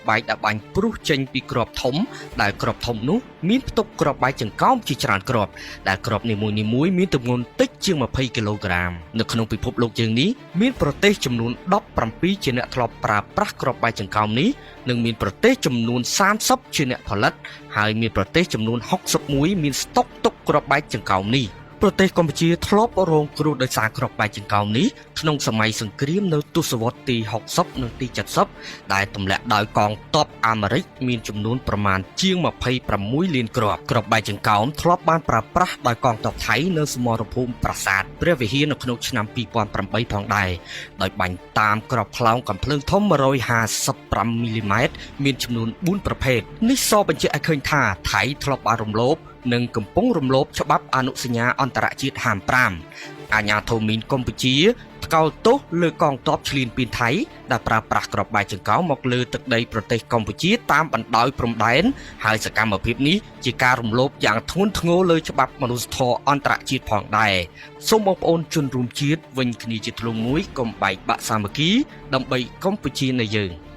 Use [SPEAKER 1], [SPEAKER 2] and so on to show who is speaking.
[SPEAKER 1] បែកដែលបាញ់ព្រុសចេញពីគ្រាប់ធំដែលគ្រាប់ធំនោះមានផ្ទុកគ្រាប់បែកចង្កោមជាច្រើនគ្រាប់ដែលគ្រាប់នីមួយៗមានទម្ងន់តិចជាង20គីឡូក្រាម។នៅក្នុងពិភពលោកយើងនេះមានប្រទេសចំនួន17ជាអ្នកធ្លាប់ប្រើប្រាស់គ្រាប់បែកចង្កោមនេះនិងមានប្រទេសចំនួន30ជាអ្នកផលិតហើយមានប្រទេសចំនួន61មានស្តុកទុកគ្រាប់បែកចង្កោមនេះ។ប្រទេសកម្ពុជាធ្លាប់រងគ្រោះដោយសារគ្រាប់បែកចង្កោមនេះក្នុងសម័យសង្គ្រាមនៅទសវត្សរ៍ទី60និងទី70ដែលទម្លាក់ដោយកងទ័ពអាមេរិកមានចំនួនប្រមាណជាង26លានគ្រាប់គ្រាប់បែកចង្កោមធ្លាប់បានប្រើប្រាស់ដោយកងទ័ពថៃនៅសមរភូមិប្រាសាទព្រះវិហារនៅក្នុងឆ្នាំ2008ផងដែរដោយបាញ់តាមគ្រាប់ខ្លោងកាំភ្លើងធំ155មីលីម៉ែត្រមានចំនួន4ប្រភេទនេះសបញ្ជាក់ឲ្យឃើញថាថៃធ្លាប់បានរំលោភនិងកំពុងរំលោភច្បាប់អនុសញ្ញាអន្តរជាតិហាម5អាជ្ញាធរមីនកម្ពុជាថ្កោលទោសលើកងទ័ពឈ្លានពានថៃដែលប្រើប្រាស់គ្រាប់បែកចង្កោមមកលើទឹកដីប្រទេសកម្ពុជាតាមបណ្ដោយព្រំដែនហើយសកម្មភាពនេះជាការរំលោភយ៉ាងធ្ងន់ធ្ងរលើច្បាប់មនុស្សធម៌អន្តរជាតិផងដែរសូមបងប្អូនជនរួមជាតិវិញគ្នាជាធ្លុងមួយកុំបែកបាក់សាមគ្គីដើម្បីកម្ពុជានៃយើង។